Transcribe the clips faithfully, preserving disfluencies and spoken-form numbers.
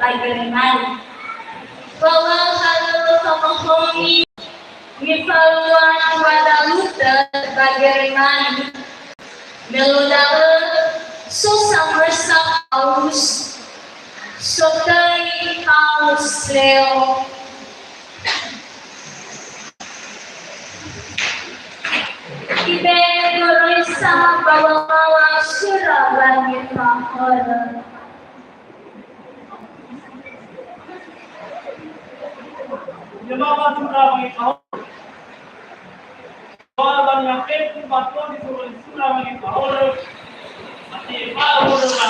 ba Geremani. Ba lö halöŵö famahomi, mifalua tuada Luther ba Geremani. Me luo da'ö, so samösa Paus, so töi Paus Leo. Ibe'e goroisa ba wamawa sura wangefahorö. Yamawa sura wangefahorö. Ba wangefahorö ba toni goroisa sura wangefahorö. Ate ba horö ba.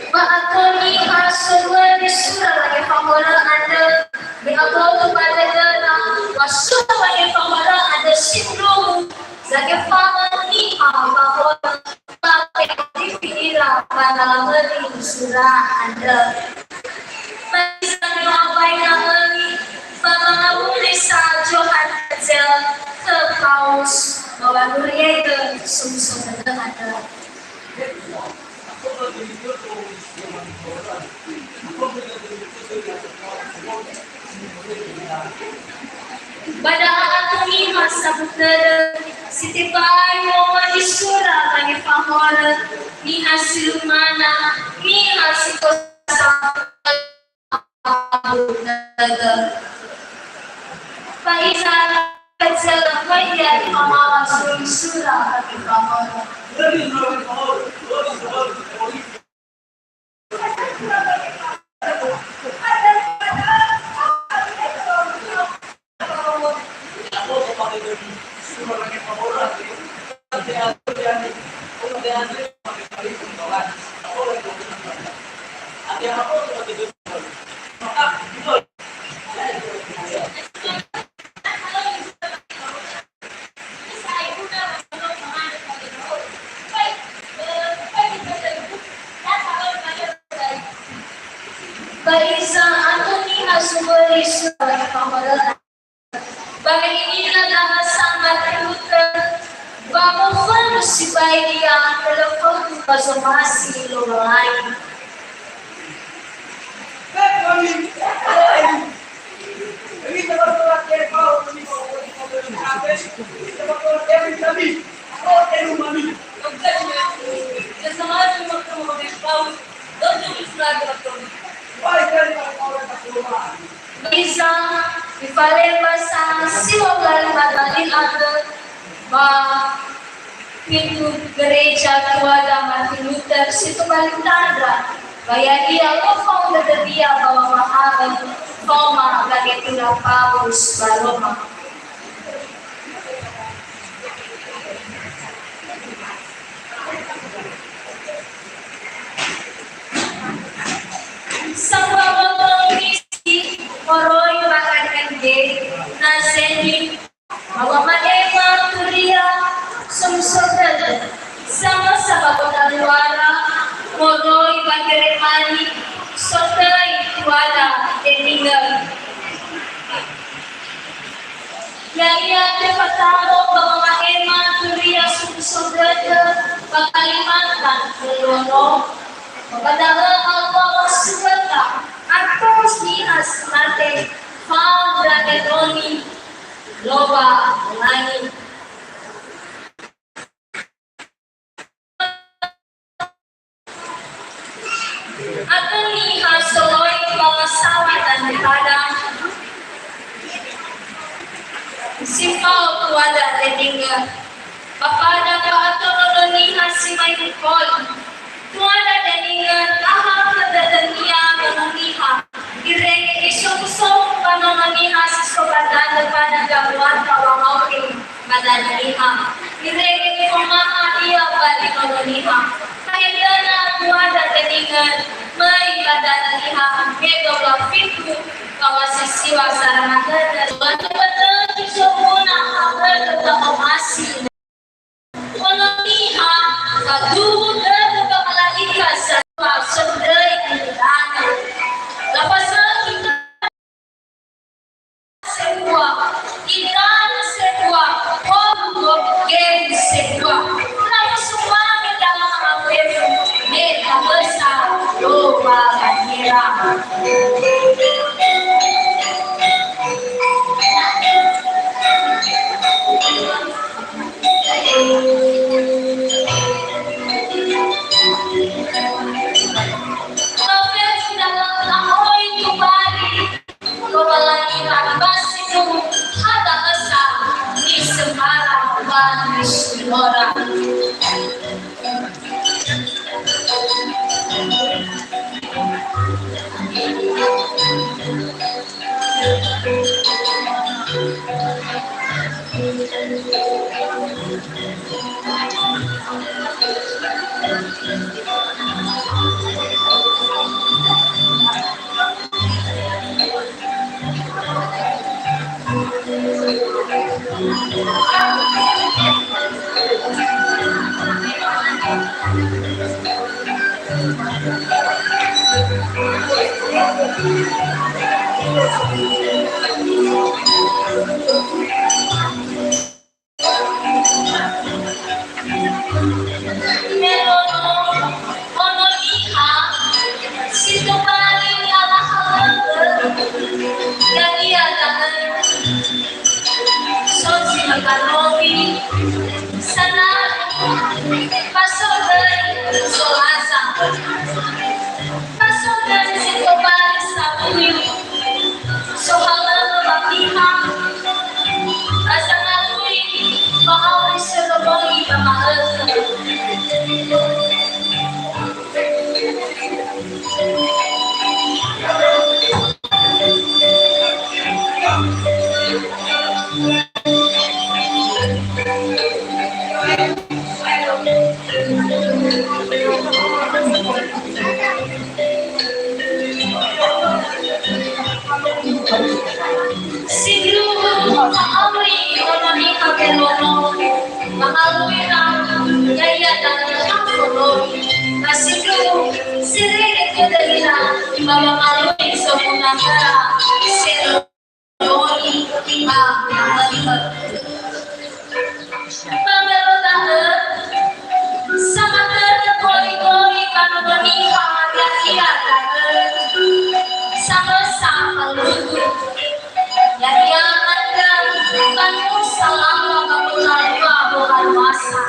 Ba ato niha soluani sura wangefahorö andrö, me aboto ba dödöra, wa sura wangefahorö andrö sindruhu, zangefa'ö niha ba horö. Ba te'orifi ira ba na lamöli sura andrö. Ba iza ni'o'abai nga'öli, ba mangawuli sa Johann Tetzel khö Paus, ba wangoriegö somuso dödö andrö. Ba da'a ato niha sabu tödö, si tebai woma isura wangefahorö, niha si lumana, niha si kosa sabu tödö. Ba iza Tetzel khönia ifamawa suri sura wangefahorö. Ba iza ato niha zowöli sura wangefahorö. Ba me i'ila da'ö sa Martin Luther, ba mofönu sibai ia telefoni ba zomasi Lowalangi. Iza, ifalemba sa si lö galima dali andrö ba pintu gereja tuada Martin Luther si tobali tandra, ba ya'ia lö fao dödönia ba wamahaö faoma gagetura Paus ba Roma. Sambua boto misi moroi ba K N G na zeni ba wama'ema turia somuso dödö, samösa ba kota luara moroi ba Geremani, so töi tuada Denninger. Ya'ia tefatao ba wama'ema turia somuso dödö ba Kalimantan Selangor. Ba da'ö alua wasuwöta, ato niha si mate, fao ndra enoni Lowalangi. Ato niha soroi ba masalah dan pada si fao tuada Denninger. Ba pada ba ato nono niha si mai mukoi. Tuada Denninger, aha khö dödönia nono niha. Irege isofu-sofu ba nono niha si so ba danö pada gabuata wamaoke ba dania niha. Irege ifomaha ia ba li nono niha. Haetöna tuada Denninger, möi ba dania niha, me dua wulu a fitu, ba wa si siwa saranga dödö. Ba tö-, ba tö-, kisomuna ha dödö ba omasi. Ono ni Faduhu dödö ba mala'ika sambua sondröi gulidanö. Lafazökhi sebua, idanö sebua, horögu gehu sebua. Na musumange da'a fefu, me tabösa Lowalangi ira. Lowalangi ba sindruhu ha da'ö sa nisembara ba nisunora. Me no ono niha si tobali ni'alahalö'ö, ya'ia da'ö so zi makarowi, sanau, ba so göi zolaza. Ba so göi zi tobali sawuyu, sohalöŵö ba niha, ba sangalui ba auri solomogi ba ma'ökhö. Sindruhu fa'auri ono niha belono, ma'alui ra ya'ia da'ö ha fondroi, ba sindruhu serege tödö ira ba wa'alui zomuna khöra sero Doni ba ma'ökhö. Ba mero da'ö, samatörö goigoi ba nono niha ya'ia da'ö samösa falugu. Ya'ia andrö ba no salawa ba gotalua bohaluasa.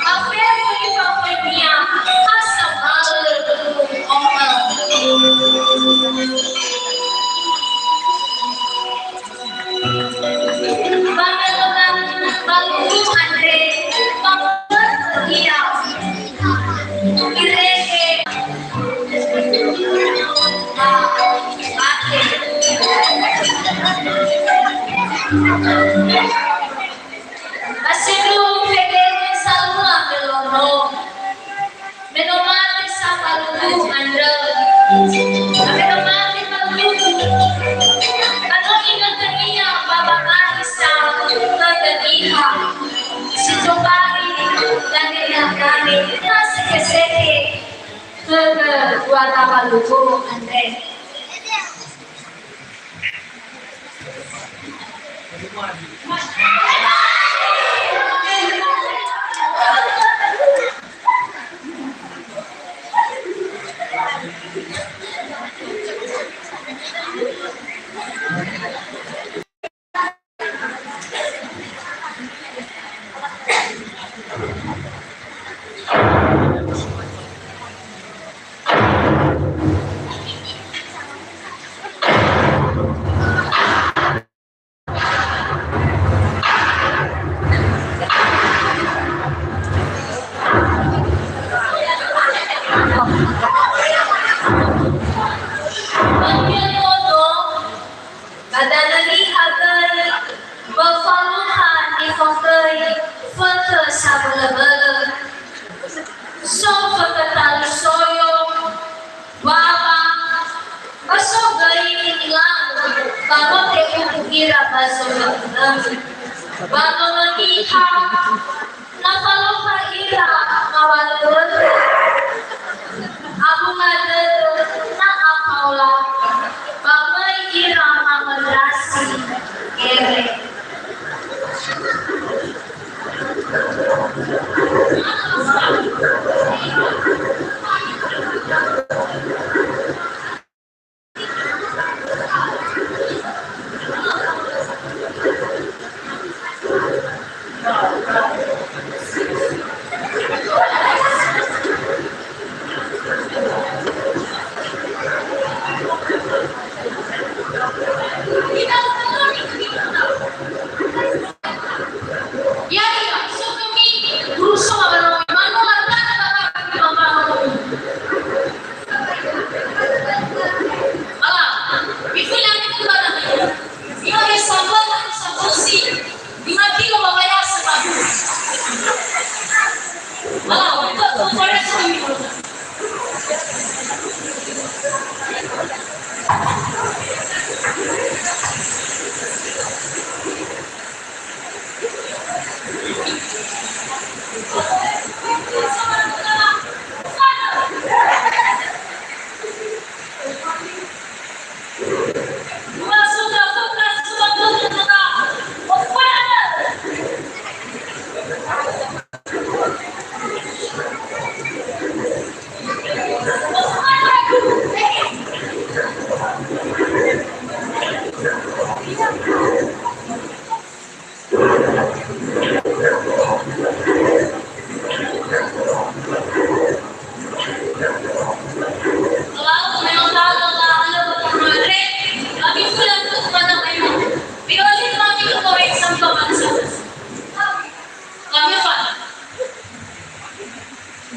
Ba fefu nifahoinia ha sambalö duhu ongö. Ba me no ba lugu andre, ba ma'ökhö ia. Irege. Ba mate. Ba sindruhu fedege salua belono. Me no mate sa falugu andrö. Me no mate falugu. Ba no inötönia ba wa'aisa khö niha. Si tobali dane niha dane. Na sekhe-sekhe. Khögö dua tafalugu andre. Ba danö niha göi, ba falukha nifakhöi fökhö sabölöbölö. So fökhö talu soyo, wawa, ba so göi nilau, ba no te'ubu ira ba zolöbölö. Ba nono niha, na fa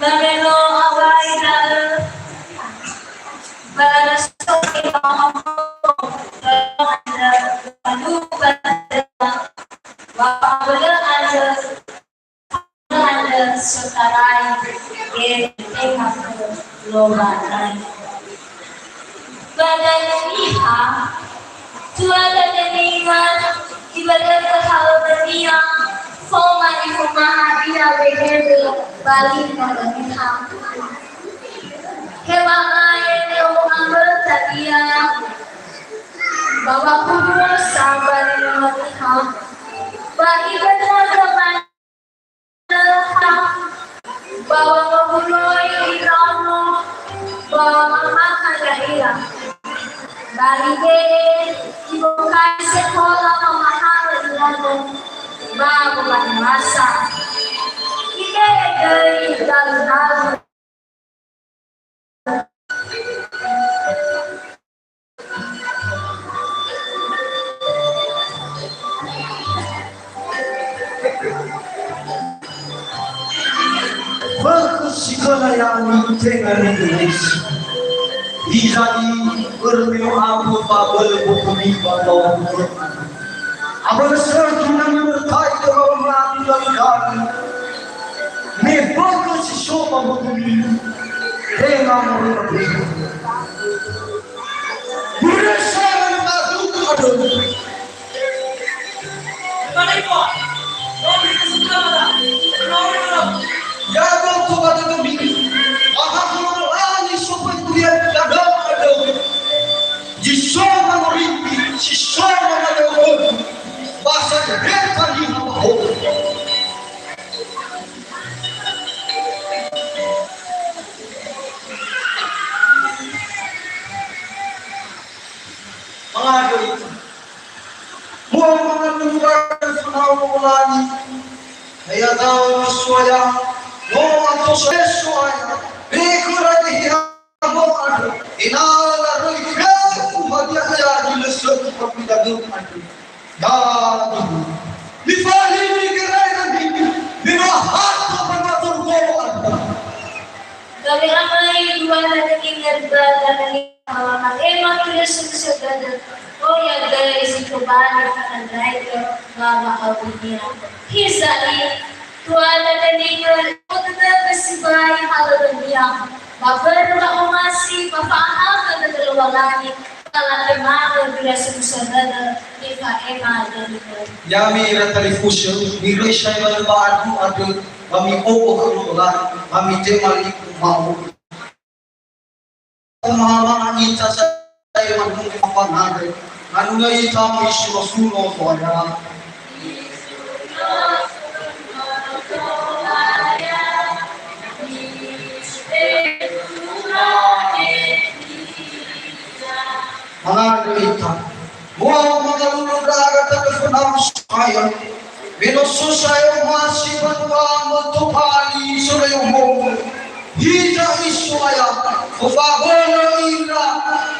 Barelo awai da'ö, ba la'erösoi ba wa'ahoto andrö, ba lu'u ba dödöma, wa'abölö andrö, andrö sotarai, he tenga khö Lowalangi. Ba da'ö niha, Tuada dödönia, ibadökö halöŵönia, faoma nifomaha ia wehede ba li Nono Niha. Hewa'ae te'o'ö amböta ia ba wahunö sambali Nono Niha, ba ibadökö ba ba wangowuloi iraono ba wamahaga ira. Ba ibe'e ibokai sekola wamahaga iraono ba wamadrasah. Ibe'e göi dalu-dalu. Bökö si göna ya'ami tenga ni'ösi. Hiza'i börö me no abu ba bölö botomi ba bawa bökö. Abölö sörtu na mörötai töra wangati lagi-lagi. Me bökö si so ba botomi. Tenga moroi ba bökö. Mure sara na madu andrö. Ya boto ba dödömi, ba ha Lowalangi sofu turia dödömi andrö. Zi so ba ngorifi, si so ba ngorifi, ba sahefa niha ba hoku. Mangandrö ita. Mu'ao mangandrö ita fanao Lowalangi. Haya da'ö So'aya, no ato So'aya, be khöra niha mo andrö, ena'ö laröi fefu hadia ia zi lö sökhi ba gulidanö andrö. Yaduhu. Mifalini gerai nami, me no ahato ba mator golo andrö. Gabe amai dua na dödönia ba dödönia ba wama'ema khö Yesu Kristo dödö, oya göi si tobali fanandraigö ba wa'aurinia. Hiza'i, tuada dödönia, dödögö sibai halöŵönia, ba börö wa'omasi ba fa'ahakhö dödö Lowalangi, ba latema'ö ira somuso dödö nifa'ema dödönia. Ya'ami ira talifusö, miröi saewa lö ba adu andrö, ba mi'o'ö khö Lowalangi, ba mitema liku ma'o'ö. Mama ita sae manunggö fanade, manunggö ita misuro-suro So'aya. Mangandrö ita. Mu'ao mangalulu ndra'aga tanö fönau So'aya. Me no so sa'ae omasi banua möi tobali soroi omo. Hiza'i So'aya, ofabölö ira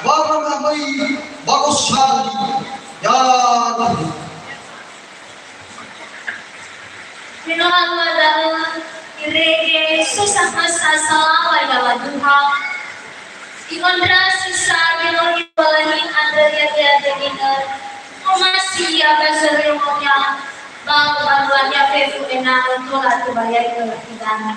ba wangamöi ba gosali. Yaduhu. Me no alua da'ö, irege so sahasa salawa yaŵa duha. I'ondrasi sa ginogi Lowalangi andrö ya'ia dödönia. Omasi ia ba zöröi omonia, ba mbanua-Nia fefu ena'ö tola tebayaigö idanö.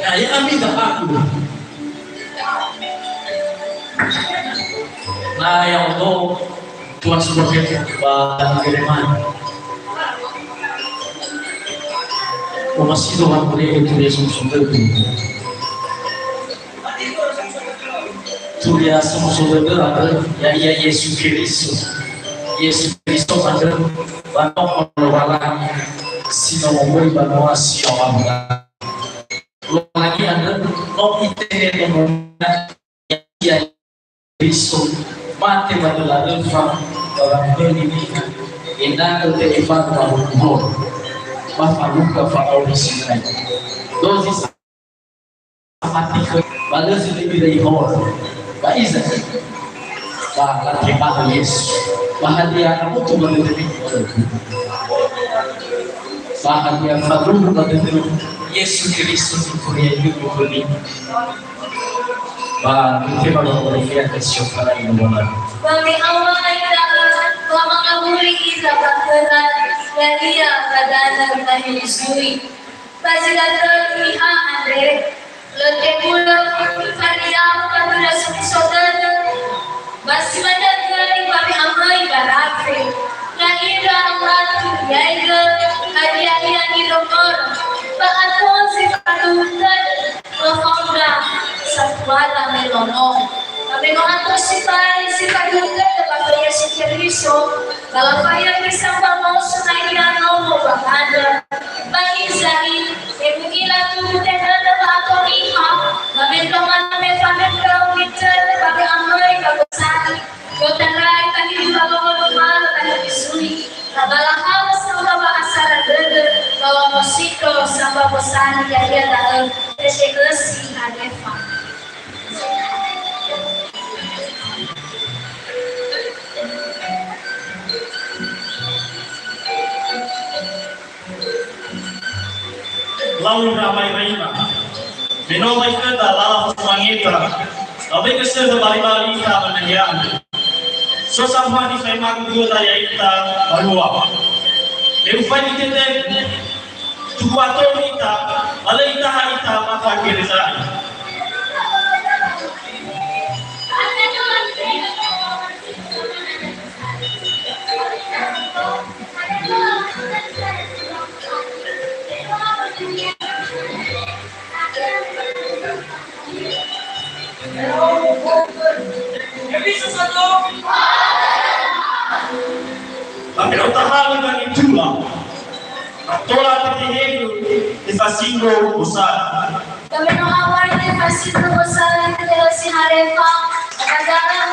Na ya'ami da'agu. Na ya'odo Tuhan Supermarket ba Geremani. Omasido wa mure itu Yesus Supermarket. Turia somuso dödö andrö, ya'ia Yesu Keriso. Yesu Keriso andrö, ba no Lowalangi si no moroi ba noa si no Abraham. Lowalangi andrö, no itehegö nomo-Nia, ya'ia Keriso, mate ba döla röfa, ba wamöli niha, ena'ö te'efa'ö ba huku horö, ba falukha fa'auri sibai. Dozi Mati khö, ba lö zi lö irei horö. Ba iza? Ba latema'ö Yesu. Ba hadia aboto ba lö lö horö? Ba hadia faduhu ba dödö Yesu Keriso si faria idugu khönia? Ba mitema ba Oliver Kasiofara Ilumona. Ba me awai da'ö, ba mangawuli ira ba khöra, ya'ia ba danö ba hezui. Ba zi da'ö niha andre, lö tebulö fariau ba dödö somuso dödö, ba si manö göi ba we'amöi ba rafe. Ya'ira alatu yaigö hadia ia nidongorö, ba ato zi faduhu tödö ba faondra satuara melono. Ba me no ato sibai zi faduhu tödö ba khö Yesu Keriso, ba lafaya gisa ba moso na ia nomo ba andrö. Ba iza'i, me mu'ila tugu tenödö ba ato niha, ba me ndroma na me fanöndrö mitörö ba we'amöi ba gosali, i'otarai ba hidu ba longo numalö ba hezui, ba ba lahalö sambua wa'asara dödö, ba wamosindro sambua gosali ya'ia da'ö, tete'ösi Hanefa. Lau ira maira-ira. Me no mai khöda lala fosumangeta, laböigö söndra bali-bali ita ba nahia andre. So sambua nifaemagu khöda ya'ita ba lua. Me ufaigi dödögu, tugu ato ita, ba lö itaha ita ba fa'agereza. Ba me no tahalö ba nitula, ba tola tetehegö, tefasindro gosali. Ba me no awai tefasindro gosali, tete'ösi Hanefa, ba da'ö.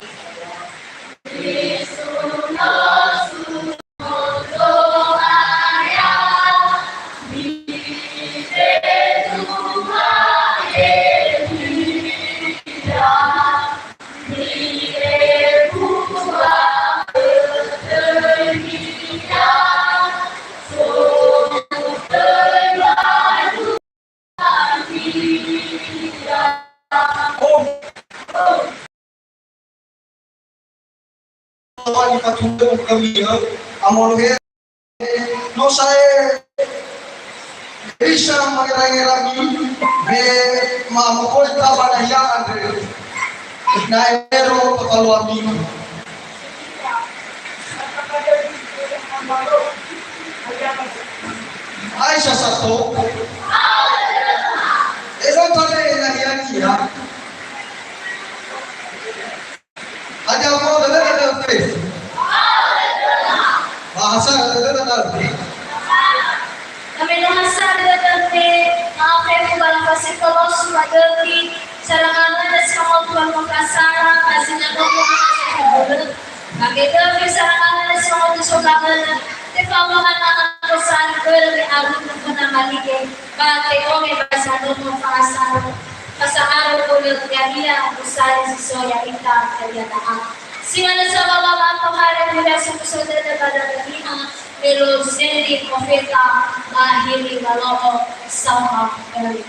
Fatunggö khömi, amolohe no sa'ae bisa mangerangera mi, me mamokoli taba nahia andre. Na ero pakaluami. Aisha sato. Ero tane nahia nia. Hadia mo dödödö dödödö. Bahasa dödödö dödödö. Kami no hasar dödödö, maaf ya, kubala fasih kolosu badöki, sarangana das kamu tuan mukasara, kasihnya kamu kasih kabulö. Kami dödödö sarangana das kamu tuan mukasara, tepa mukana aku sari bölö me arun guna malige, ba te'ome ba sanunu fa'asaro. Fasa'aro hulö ya'ia usai si so ya'ita ya'ia da'a. Si manö sawawa wa'atohare hulö somuso dödö ba dödö niha, me lo sendi profeta, ba hili walo'o saohagöli.